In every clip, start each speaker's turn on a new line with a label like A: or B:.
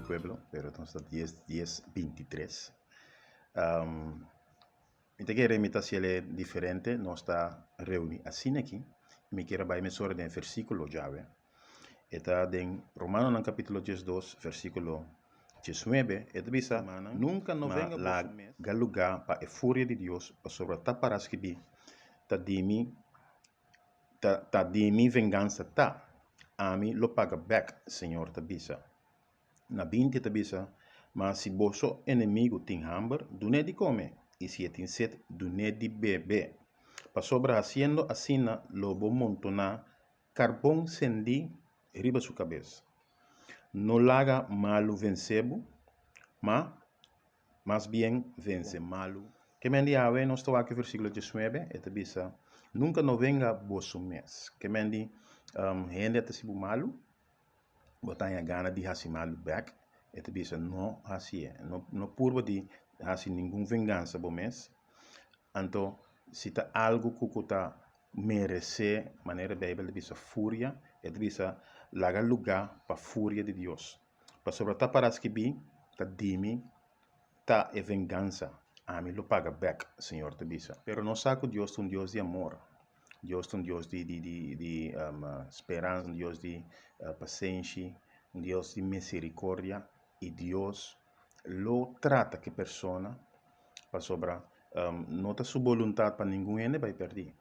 A: pueblo, pero nos ta dies dies bintitres. Mi ta kere mi ta hasiel diferente, nos ta reuni asina aki. Mi kier a bai mesora den e versikulo djawe. E ta den Romanonan kapítulo diesdos versíkulo diesnuebe, e ta bisa,
B: Nunka no
A: Ma
B: venga boso mes.
A: laga lugá pa e furia di Dios, pasobra ta pará skibí, Ta di mi ta ta di mi vengansa ta, ami lo paga bèk, Señor ta bisa. Na 20 e ta bisa, Ma si boso enemigu tin hamber, dun'é di kome, i si e tin set, dun'é di bebe. Pasobra hasiendo asina lo bo montoná karbon sendí riba su kabes. No laga malu vensé bo, ma mas bien vense malu. Ke men di awe nos ta wak e versíkulo diesnuebe, e ta bisa, Nunka no venga boso mes. Ke men di, hende a ta hasi bo malu, bo ta haña gana di hasi malu bèk, e ta bisa no hasié, no no purba di hasi ningun vengansa bo mes. Anto si ta algu ku ku ta meresé, manera Beibel ta bisa furia, e ta bisa laga lugá pa furia di Dios. Pasobra ta para skibí, ta di mi ta e vengansa, ami lo paga bèk, Señor ta bisa. Pero nos sa ku Dios ta un Dios di amor, Dios ta un Dios di di di di speransa, un Dios di pasenshi, un Dios di misericordia i Dios lo trata ku e persona pasobra no ta su boluntat pa ningun hende bai pèrdí.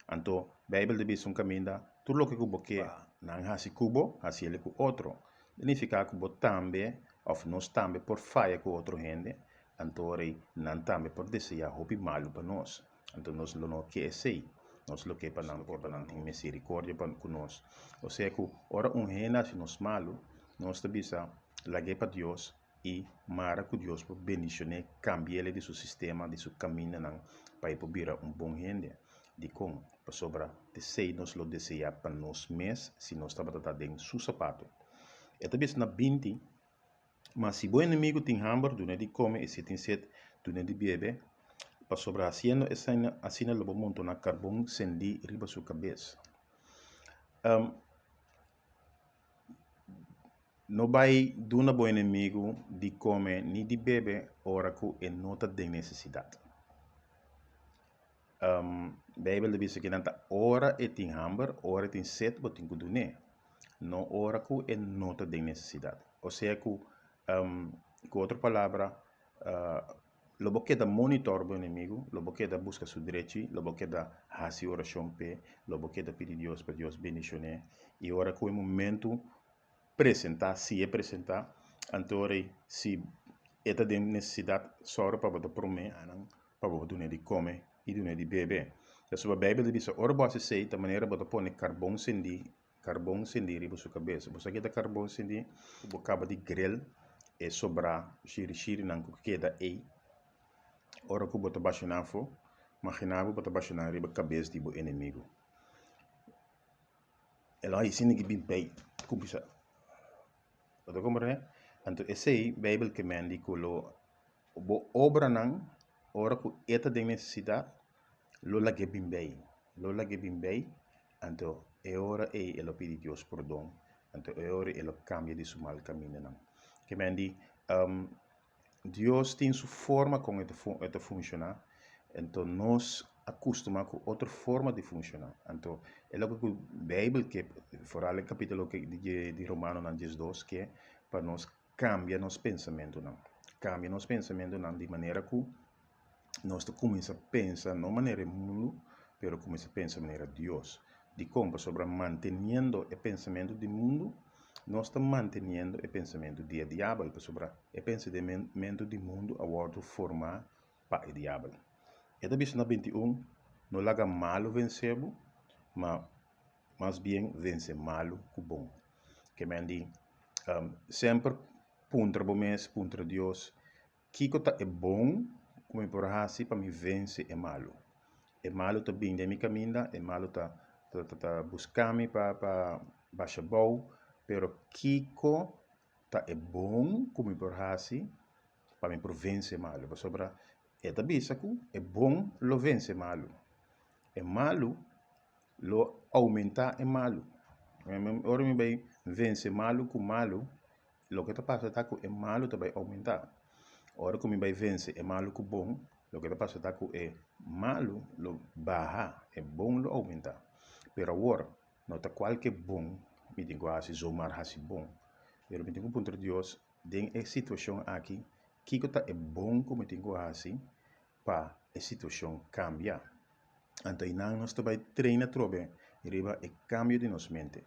A: Anto Beibel ta bisa un kaminda, tur loke ku bo ke nan hasi ku bo, hasi el ku otro. Ta nifiká ku bo tambe òf nos tambe por faya ku otro hende, anto ora ei nan tambe por deseá hopi malu pa nos. Anto nos lo no ke esei. Nos lo ke pa nan por pa nan tin misericordia pa ku nos. Osea ku ora un hende hasi nos malu, nos ta bisa lag'é pa Dios i mara ku Dios por bendicion'é, kambi'el di su sistema, di su kamindanan pa e por bira un bon hende. Dikon? Pasobra t'esei nos lo deseá pa nos mes si nos tabata ta den su sapato. E ta bisa na 20. Ma si bo enemigu tin hamber, dun'é di kome, i si e tin set, dun'é di bebe, pasobra hasiendo esei asina lo bo montoná karbon sendí riba su kabes. No bai duna bo enemigu di kome ni di bebe ora ku e no ta den nesesidat. Beibel ta bisa kinan ta ora e tin hamber, ora e tin set bo tin ku dun'é, no ora ku e no ta den nesesidat. Osea ku ku otro palabra lo bo keda monitor bo enemigu, lo bo keda buska su drechi, lo bo keda hasi orashon p'e, lo bo keda pidi Dios pa Dios bendishon'é i ora ku e momentu presentá, si e presentá, anto ora ei si e ta den nesesidat sòru pa bo ta promé anan pa bo dun'é di kome i dun'é di bebe. Pasobra Beibel ta bisa, ora bo hasi esei ta manera bo ta pone karbon sendí, karbon sendí riba su kabes. Bo sa ke ta karbon sendí? Ku bo kaba di grel e sobrá shirishirinan ku keda ei, ora ku bo ta basha nan afó, maginá bo bo ta basha nan riba kabes di bo enemigu. E lo haci ki bin pei cuminsa bo ta comprende anto esey bijbel ke men di cu lo bo obranan ora cu e ta den necesidad lo lag'e bin bei lo lag'e bin bei anto e ora ey e lo pidi Dios pordon anto e ora ey e lo cambia di su mal camindanan ke men di. Dios tin su forma kon e ta funshoná, anto nos a kustumá ku otro forma di funshoná. Anto e loke ku Beibel ke, foral e kapítulo di Romanonan 12 ke pa nos kambia nos pensamentunan, kambia nos pensamentunan di manera ku nos ta kuminsá pensa no manera e mundu, pero kuminsá pensa manera Dios. Dikon? Pasobra manteniendo e pensamentu di mundu, nos ta manteniendo e pensamentu di e diabel, pasobra e pensamentu di mundu a wòrdu formá pa e diabel. E ta bisa na 21, No laga malu vensé bo, ma mas bien vense malu ku bon. Ke men di, semper puntra bo mes, puntra Dios, Kiko ta e bon ku mi por hasi pa mi vense e malu? E malu ta bin den mi kaminda, e malu ta ta buska mi pa pa basha bou, pero kiko ta e bon ku mi por hasi pa mi por vense e malu? Pasobra e ta bisa ku e bon lo vense e malu, e malu lo oumentá e malu. Ora mi bai vense malu ku malu. Loke ta pasa ta ku e malu ta bai oumentá. Ora ku mi bai vense e malu ku bon, loke ta pasa ta ku e malu lo baha, e bon lo oumentá. Pero awor, no ta kualke bon mi tin ku hasi zomaar hasi bon, pero mi tin ku puntra Dios den e situashon aki, kiko ta e bon ku mi tin ku hasi pa e situashon kambia. Anto einan nos ta bai train atrobe riba e kambio di nos mente.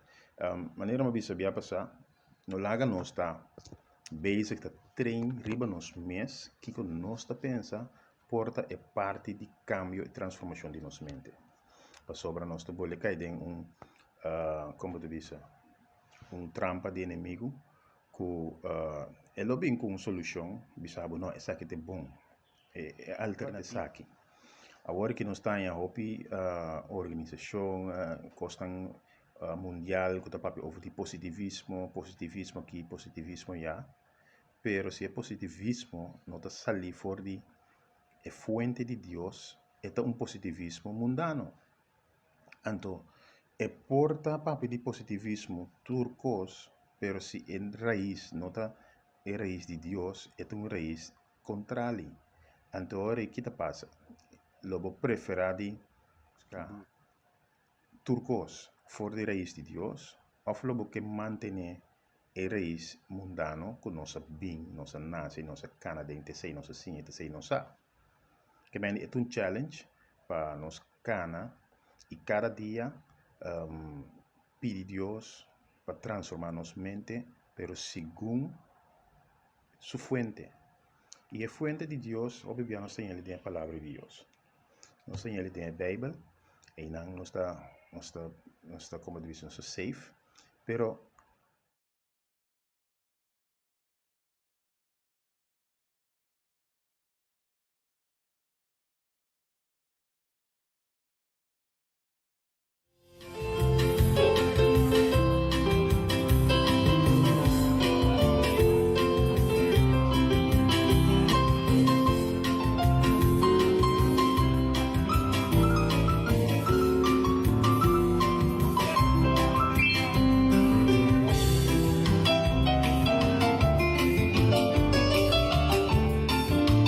A: Manera mi a bisa bia pasá, no laga nos ta bezig ta train riba nos mes kiko nos ta pensa por ta e parti di kambio i transformashon di nos mente. Pasobra nos ta bolbe kai den un, kon bo ta bisa, un trampa di enemigu ku e lo bin ku un solushon bisa bo no esaki ta e bon. E alternativa esaki. Awor ki nos ta haña hopi organisashon, kosnan mundial ku ta papia over di positivismo, positivismo aki, positivismo aya, pero si e positivismo no ta sali for di e fuente di Dios, e ta un positivismo mundano. Anto e por ta papia di positivismo tur kos, pero si e rais no ta e rais di Dios, e ta un rais Kontrali, anto ora ei ki ta pasa? Lo bo preferá di buska tur kos for di rais di Dios òf lo bo ke mantené e rais mundano ku nos a bin, nos a nase, nos a kana den t'esei, nos a siña t'esei, nos sa? Ke mende e ta un challenge pa nos kana i kada dia pidi Dios pa transformá nos mente, pero segun su fuente. I e fuente di Dios, hopi bia nos ta yende den e Palabra di Dios. Nos ta yende den e Bijbel, einan nos ta, nos ta, nos ta, como ta bisa, nos ta safe. Pero.